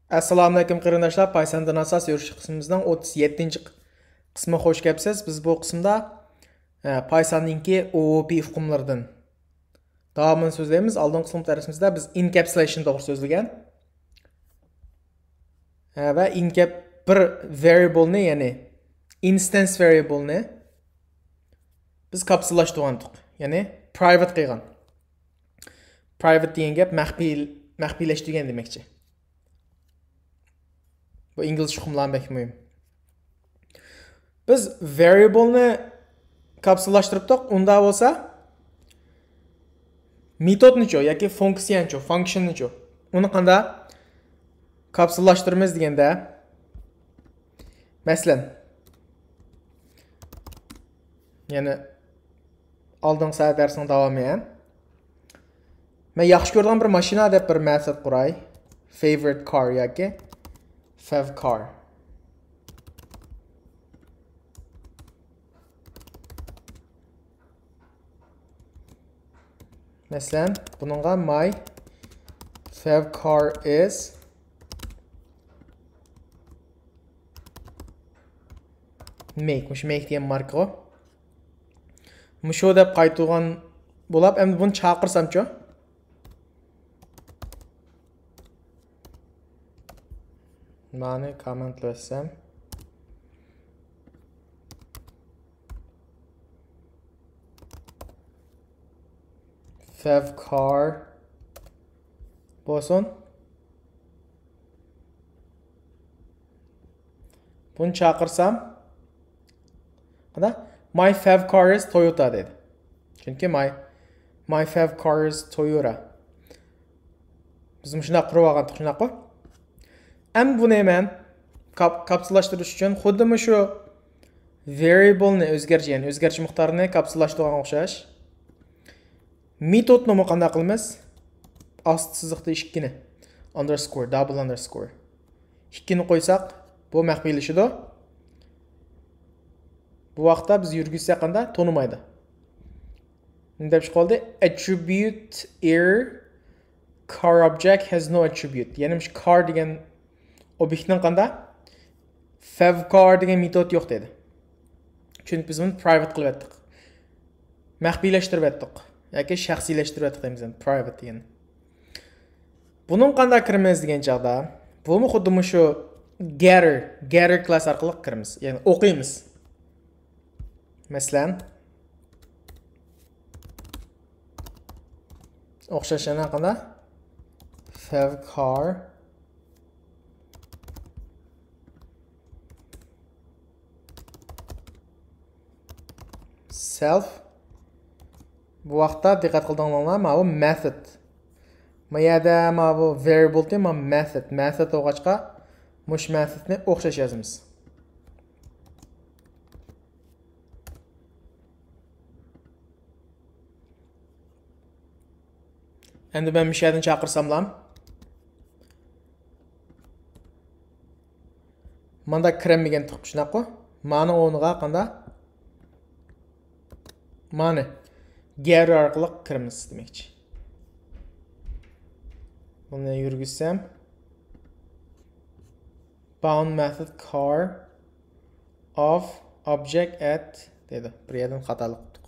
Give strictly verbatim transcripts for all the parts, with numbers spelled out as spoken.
ئەسسالامۇئەلەيكۇم قېرىنداشلار، پايساندىن ئاساس يۈرۈشلۈك قىسمىمىزنىڭ ئوتتۇز يەتتىنچى قىسمىغا خوش كەپسىز. بىز بۇ قىسىمدا، ئە، پايساندىنكى ئو ئو پى ئۇقۇملىرىدىن داۋامىنى سۆزلەيمىز. ئالدىنقى قىسىم دەرسىمىزدە بىز ئىنكەپسۇلەيشن توغرىسىدا سۆزلىگەن. ئە، ۋە ئىنكەپ بىر ۋەرىيبلنى، يەنى ئىنستەنس ۋەرىيبلنى بىز كاپسۇللاشتۇرغانتۇق. يەنى پرايۋېت قىلغان. پرايۋېت دېگەن گەپ مەخپىي، مەخپىيلەشتۈرگەن دېمەكچى. بۇ ئىنگلىزچە ئۇقۇملار بەك مۇھىم. بىز ۋەرىيبلنى كاپسۇللاشتۇرۇپتۇق. ئۇنداق بولسا، مېتودنىچۇ ياكى فۇنكسىيەنىچۇ، فانكشننىچۇ؟ ئۇنى قانداق كاپسۇللاشتۇرىمىز دېگەندە، مەسىلەن، يەنە ئالدىنقى سائەت دەرسنىڭ داۋامى، ھە؟ مەن ياخشى كۆرىدىغان بىر ماشىنا دەپ بىر مەسەل قۇراي. Favorite car ياكى fav car. مەسىلەن، بۇنىڭغا my fav car is Make، مۇشۇ Make دېگەن ماركىغۇ. مۇشۇ دەپ قايتۇرغان بولاپ، ئەمدى بۇنى چاقىرسامچۇ؟ مانى كوممېنتلىۋەتسەم. Fav car بولسۇن. بۇنى چاقىرسام، قانداق؟ My fav car is Toyota دەيدۇ. چۈنكى my, my fav car is Toyota. بىز مۇشۇنداق قۇرۇپ ئالغانتۇق، شۇنداققۇ؟ ئەمدى بۇنى مەن كاپ-، كاپسۇللاشتۇرۇش ئۈچۈن خۇددى مۇشۇ ۋەرىيبلنى ئۆزگەرتىش، يەنى ئۆزگەرتىش مىقدارىنى كاپسۇللاشتۇرغانغا ئوخشاش. مېتودنىمۇ قانداق قىلىمىز؟ ئاستى سىزىقتا ئىككىنى، ئاندېرسكور، دابل ئاندېرسكور. ئىككىنى قويساق، بۇ مەخپىيلىشىدۇ. بۇ ۋاقىتتا بىز يۈرگۈزسەك قاندا؟ تونۇمايدۇ. نېمە دەپ چىقىۋالدى؟ Attribute error، car object has no attribute. يەنى مۇشۇ car دېگەن ئوبيېكتنىڭ قاندا؟ Fav car دېگەن مېتود يوق دەيدۇ. چۈنكى بىز بۇنى پرايۋېت قىلىۋەتتۇق. مەخپىيلەشتۈرۈۋەتتۇق. ياكى شەخسىيلەشتۈرۈۋەتتۇق دەيمىز ئەمدى، پرايۋېت دېگەن. بۇنىڭ قانداق كىرىمىز دېگەن چاغدا، بۇمۇ خۇددى مۇشۇ getter، getter كلاس ئارقىلىق كىرىمىز. يەنى ئوقۇيمىز. مەسىلەن، ئوخشاش يەنە قانداق؟ Fav car self. بۇ ۋاقىتتا دىققەت قىلدىڭلار، ماۋۇ method. ما يەردە ماۋۇ variable دېمە، method. Method بولغاچقا، مۇشۇ method نى ئوخشاش يازىمىز. ئەمدى مەن مۇشۇ يەردىن چاقىرساملا، ماندا كىرەلمىگەن تۇق، شۇنداققۇ؟ مانىڭ ئورنىغا قاندا؟ مانى getter ئارقىلىق كىرىمىز دېمەكچى. بۇنى يۈرگۈزسەم، bound method car of object at دەيدۇ. بىر يەردىن خاتالىق قىپتۇق.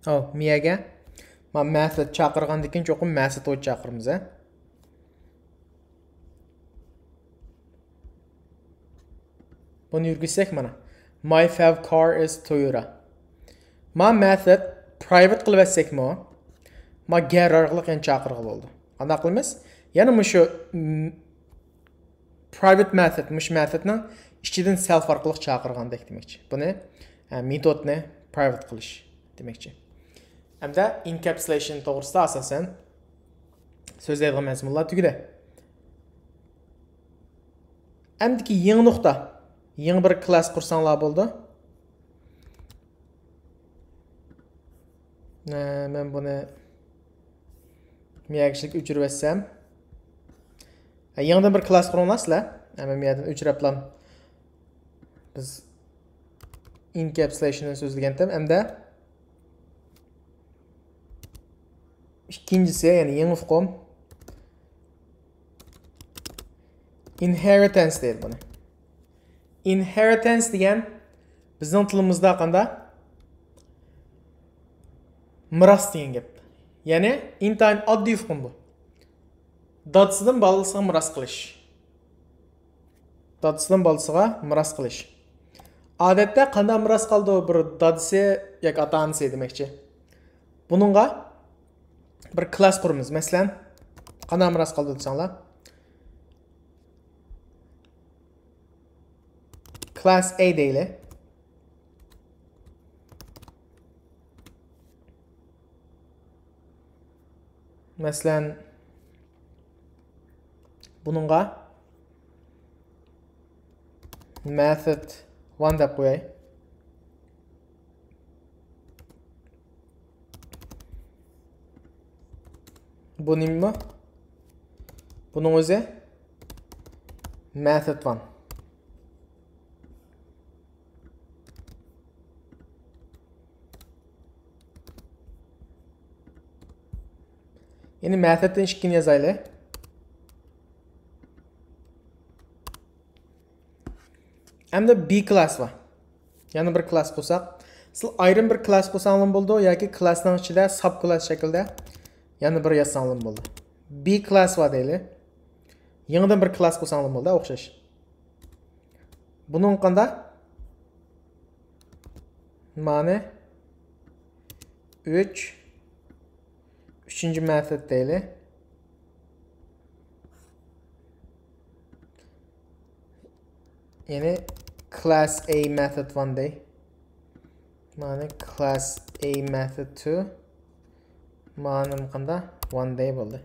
ئاۋۇ، مىيەگە ما method چاقىرغاندىن كېيىن چوقۇم method چاقىرىمىز، ھە؟ بۇنى يۈرگۈزسەك مانا. My fav car is Toyota. ما method private قىلىۋەتسەكمۇ، ما getter ئارقىلىق يەنە چاقىرغىلى بولىدۇ. قانداق قىلىمىز؟ يەنە مۇشۇ، م، private method، مۇشۇ methodنىڭ ئىچىدىن self ئارقىلىق چاقىرغاندەك دېمەكچى. بۇنى، ھە، مېتودنى private قىلىش دېمەكچى. ھەمدە encapsulation توغرىسىدا ئاساسەن سۆزلەيدىغان مەزمۇنلار تۈگىدى. ئەمدىكى يېڭى نۇقتا. يېڭى بىر كلاس قۇرساڭلار بولىدۇ. ئە، مەن بۇنى مىيەگىچىلىك ئۆچۈرۈۋەتسەم. ئە، يېڭىدىن بىر كلاس قۇرۇڭلار سىلەر. ئە، مەن مىيەدىن ئۆچۈرەپلام. بىز ئىنكەپسۇلەيشىننى سۆزلىگەنتىم. ئەمدى ئىككىنچىسى، يەنى يېڭى ئۇقۇم، ئىنھېرىتەنس دەيدۇ بۇنى. ئىنھېرىتەنس دېگەن بىزنىڭ تىلىمىزدا قانداق؟ مىراس دېگەن گەپ. يەنى ئىنتايىن ئاددىي ئۇقۇم بۇ. دادىسىدىن بالىسىغا مىراس قىلىش. دادىسىدىن بالىسىغا مىراس قىلىش. ئادەتتە قانداق مىراس قالىدۇ بىر دادىسى ياكى ئاتا-ئانىسى دېمەكچى. بۇنىڭغا بىر كلاس قۇرىمىز. مەسىلەن، قانداق مىراس قالىدۇ دېسەڭلار، كلاس ئەي دەيلى. مەسىلەن، بۇنىڭغا مېتود ۋان دەپ قوياي. بۇ نېمە؟ بۇنىڭ ئۆزى مېتود ۋان. يەنى مېتودتىن ئىككىنى يازايلى. ئەمدى بى كلاس بار. يەنە بىر كلاس قۇرساق. سىلەر ئايرىم بىر كلاس قۇرساڭلارمۇ بولىدۇ ياكى كلاسنىڭ ئىچىدە ساب كلاس شەكلىدە يەنە بىر يازساڭلارمۇ بولىدۇ. بى كلاس بار دەيلى. يېڭىدىن بىر كلاس قۇرساڭلارمۇ بولىدۇ، ئوخشاش. بۇنىڭ قانداق؟ مانا ئۈچ، ئۈچىنچى مېتود دەيلى. يەنى كلاس ئەي مېتود ۋان دەي. مانا كلاس ئەي مېتود تۇ. مانا قانداق؟ ۋان دەي بولدى.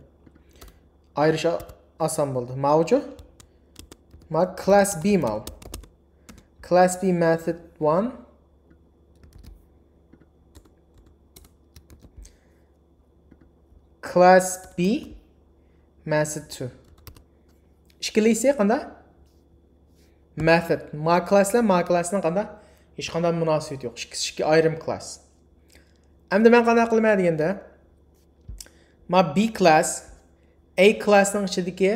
ئايرىش ئا-، ئاسان بولدى. ماۋۇچۇ؟ ما كلاس بى ماۋۇ. كلاس بى مېتود ۋان. كلاس بى مېتود تۇ. ئىككىلىسى قانداق؟ مېتود. ما كلاس بىلەن ما كلاسنىڭ قانداق؟ ھېچقانداق مۇناسىۋىتى يوق. ئىككىسى ئىككى ئايرىم كلاس. ئەمدى مەن قانداق قىلىمەن دېگەندە، ما بى كلاس، ئەي كلاسنىڭ ئىچىدىكى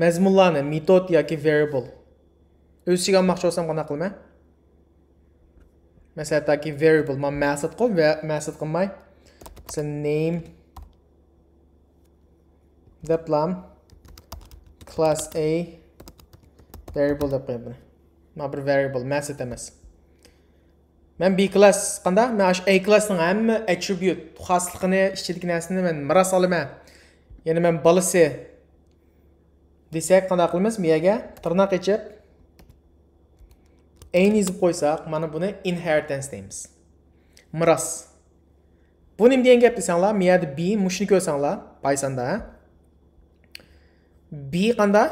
مەزمۇنلارنى، مېتود ياكى ۋارىيابىل ئۆز ئىچىگە ئالماقچى بولسام قانداق قىلىمەن؟ مەسىلەن، تاكى ۋارىيابىل، ما مېتودقۇ ۋە مېتود قىلماي، مەسىلەن، نېيم دەپلام كلاس ئەي ۋارىيابىل دەپ قوياي بۇنى. ما بىر ۋارىيابىل، مېتود ئەمەس. مەن بى كلاس قانداق؟ مەن ئاشۇ ئەي كلاسنىڭ ھەممە ئەترىبۇت، خاسلىقىنى، ئىچىدىكى نەرسىنى مەن مىراس ئالىمەن. يەنى مەن بالىسى دېسەك، قانداق قىلىمىز؟ بۇ يەرگە تىرناق ئېچىپ، ئەينى يېزىپ قويساق، مانا بۇنى ئىنھېرىتەنس دەيمىز. مىراس. بۇ نېمە دېگەن گەپ دېسەڭلار، بۇ يەردە بى، مۇشۇنى كۆرسەڭلار، پايساندا. بى قاندا؟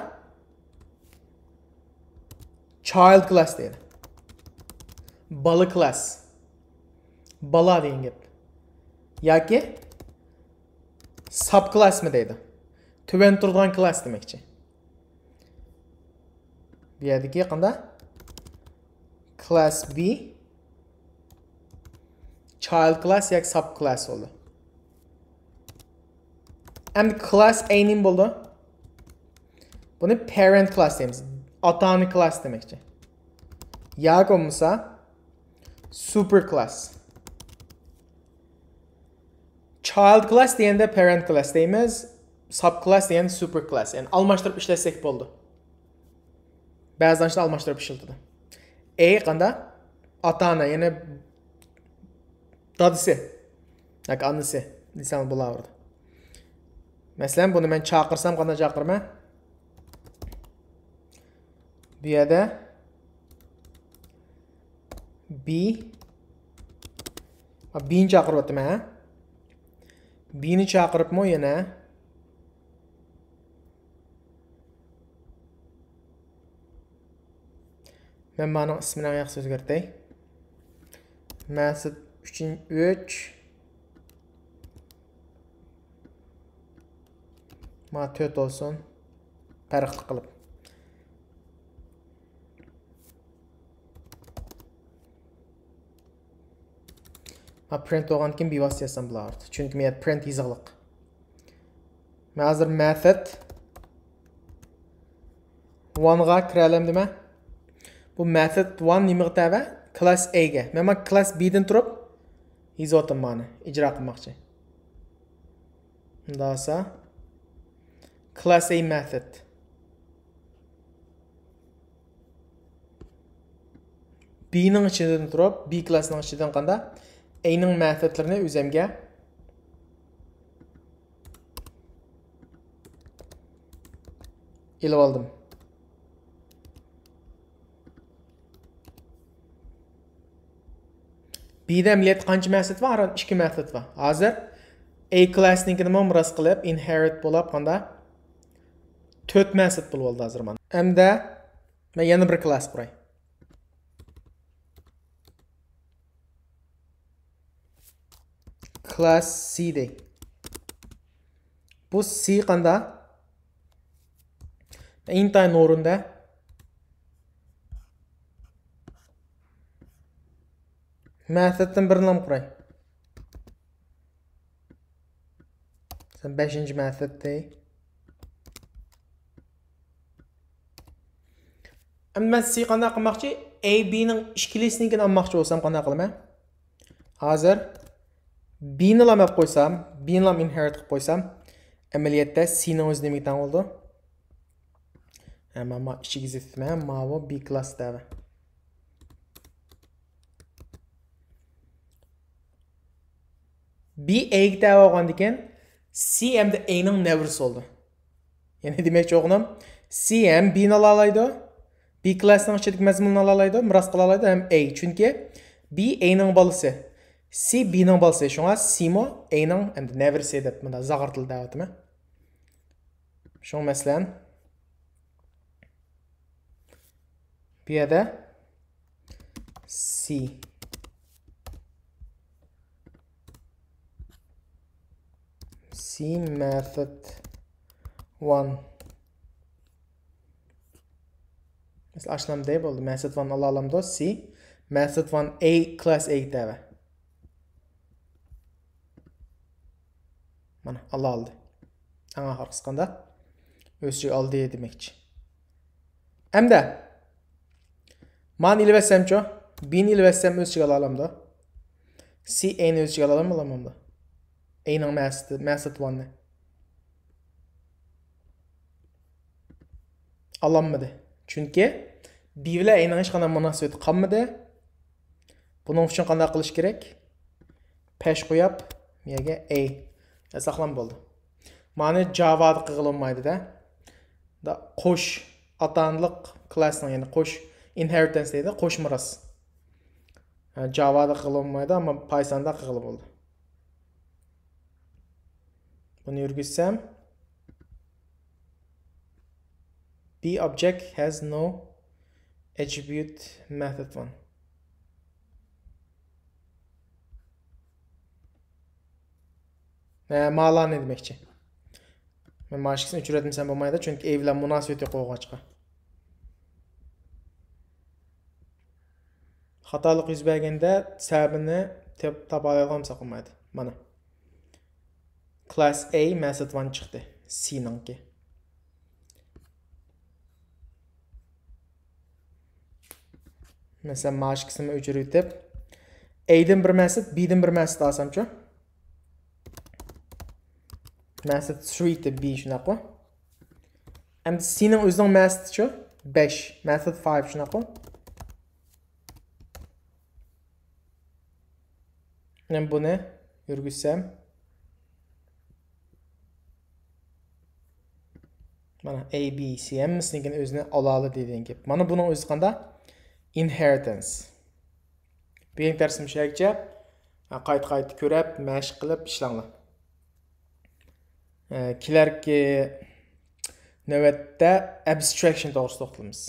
چايلد كلاس دەيدۇ. بالا كلاس. بالا دېگەن گەپ. ياكى ساب كلاسمۇ دەيدۇ. تۆۋەن تۇرىدىغان كلاس دېمەكچى. بۇ يەردىكى قاندا؟ كلاس بى، چايلد كلاس ياكى ساب كلاس بولدى. ئەمدى كلاس ئەي نېمە بولدى؟ بۇنى پېرېنت كلاس دەيمىز. ئاتا ئانا كلاس دېمەكچى. ياكى بولمىسا سۇپېر كلاس. چايلد كلاس دېگەندە پېرېنت كلاس دەيمىز، ساب كلاس دېگەندە سۇپېر كلاس. يەنى ئالماشتۇرۇپ ئىشلەتسەك بولىدۇ. بەزى ئاشۇنداق ئالماشتۇرۇپ ئىشلىتىدۇ. ئەي قاندا؟ ئاتا ئانا، يەنى دادىسى ياكى ئانىسى دېسەڭ بولاۋېرىدۇ. مەسىلەن، بۇنى مەن چاقىرسام قانداق چاقىرىمەن؟ بۇ يەردە بى، بىنى چاقىرىۋاتىمەن، ھە؟ بىنى چاقىرىپمۇ يەنە مەن مانىڭ ئىسمىنى ياخشى ئۆزگەرتەي. مەسىت ئۈچۈن ئۈچ. ما تۆت بولسۇن. پەرقلىق قىلىپ. ئا، پرىنت بولغاندىن كېيىن بىۋاسىتە يازسام بولار. چۈنكى مەن پرىنت يېزىقلىق. مەن ھازىر مېتود ۋانغا كىرەلەمدىمەن؟ بۇ مېتود ۋان نېمىغا تەۋە؟ كلاس ئەيگە. مەن مانا كلاس بىدىن تۇرۇپ يېزىۋاتىمەن مانا. ئىجرا قىلماقچى. مۇنداق بولسا، كلاس ئەي مېتود. بىنىڭ ئىچىدىن تۇرۇپ، بى كلاسنىڭ ئىچىدىن قاندا؟ ئەينىڭ مېتودلىرىنى ئۆزۈمگە ئېلىۋالدىم. بىدە ئەمەلىيەتتە قانچە مېتود بار؟ ئىككى مېتود بار. ھازىر ئەي كلاسنىڭكىنىمۇ مىراس قىلىپ، ئىنھېرىت بولۇپ، قاندا؟ تۆت مېتود بولۇۋالدى ھازىر مانا. ئەمدى مەن يەنە بىر كلاس قۇراي. كلاس سى دەي. بۇ سى قاندا؟ ئىنتايىن نورۇندا. مېتودتىن بىرنى قۇراي. سەن بەشىنچى مېتود دەي. ئەمدى مەن سى قانداق قىلماقچى؟ ئەي بىنىڭ ئىككىلىسىنىڭكىنى ئالماقچى بولسام قانداق قىلىمەن؟ ھازىر بىنىلا ئېلىپ قويسام، بىنىلا ئىنھېرىت قىلىپ قويسام، ئەمەلىيەتتە سىنىڭ ئۆزى نېمىگە تەڭ بولىدۇ؟ ھە، مانا ئىچىگە يېزىپتىمەن، ماۋۇ بى كلاس دەۋە. بى ئەيگە تەۋە بولغاندىكىن، سى ئەمدى ئەينىڭ نەۋرىسى بولدى. يەنى دېمەكچى بولغىنىم، سى ھەم بىنى ئالالايدۇ، بى كلاسنىڭ ئىچىدىكى مەزمۇننى ئالالايدۇ، مىراس قىلالايدۇ ھەم ئەي. چۈنكى بى ئەينىڭ بالىسى، سى بىنىڭ بالىسى. شۇڭا سىمۇ ئەينىڭ ئەمدى نەۋرىسى دەپ مۇنداق زاغرا تىلدا دەۋاتىمەن. شۇڭا مەسىلەن، بۇ يەردە سى، سى مېتود ۋان. مەسىلەن، ئاشۇنداق دەي بولدى. مېتود ۋان ئالالامدۇ؟ سى مېتود ۋان ئەي كلاس ئەيگە تەۋە. مانا، ئالالدى. ئەڭ ئاخىرقىسى قانداق؟ ئۆز ئىچىگە ئالدى دېمەكچى. ئەمدى مانى ئېلىۋەتسەمچۇ؟ بىنى ئېلىۋەتسەم ئۆز ئىچىگە ئالالامدۇ؟ سى ئەينى ئۆز ئىچىگە ئالالامدۇ؟ ئەينىڭ مېتودى، مېتود ۋاننى. ئالالمىدى. چۈنكى بى بىلەن ئەينىڭ ھېچقانداق مۇناسىۋىتى قالمىدى. بۇنىڭ ئۈچۈن قانداق قىلىش كېرەك؟ پەش قويۇپ، بۇ يەرگە ئەي يازساقلام بولدى. مانى جاۋادا قىلغىلى بولمايدۇ-دە. دا قوش ئاتا-ئانىلىق كلاسنىڭ، يەنى قوش ئىنھېرىتەنس دەيدۇ، قوش مىراس. ھە، جاۋادا قىلغىلى بولمايدۇ، ئەمما پايساندا قىلغىلى بولىدۇ. بۇنى يۈرگۈزسەم، B object has no attribute method ۋان. ھە، مالارنى دېمەكچى. مەن مانا ئىككىسىنى ئۆچۈرۈۋەتمىسەم بولمايدۇ، چۈنكى ئەي بىلەن مۇناسىۋىتى يوق بولغاچقا. خاتالىق يۈز بەرگەندە سەۋەبىنى تاپ-، تاپالايدىغان بولساق بولمايدۇ. مانا. كلاس ئەي مېتود ۋان چىقتى. سىنىڭكى. مەسىلەن، مانا ئىككىسىنى ئۆچۈرۈۋېتىپ، ئەيدىن بىر مېتود، بىدىن بىر مېتود ئالسامچۇ؟ مېتود ثرى دە بى شۇنداققۇ؟ ئەمدى سىنىڭ ئۆزىنىڭ مېتودىچۇ؟ بەش، مېتود فايف شۇنداققۇ؟ مەن بۇنى يۈرگۈزسەم، مانا، ئەي بى سى ھەممىسىنىڭكىنى ئۆزىنى ئالالىدى دېگەن گەپ. مانا بۇنىڭ ئۆزى قانداق؟ ئىنھېرىتەنس. بۈگۈنكى دەرسىم شۇ يەرگىچە. قايتا-قايتا كۆرۈپ، مەشىق قىلىپ ئىشلەڭلار. ئە، كېلەركى نۆۋەتتە ئەبستراكشن توغرىسىدا توختىلىمىز.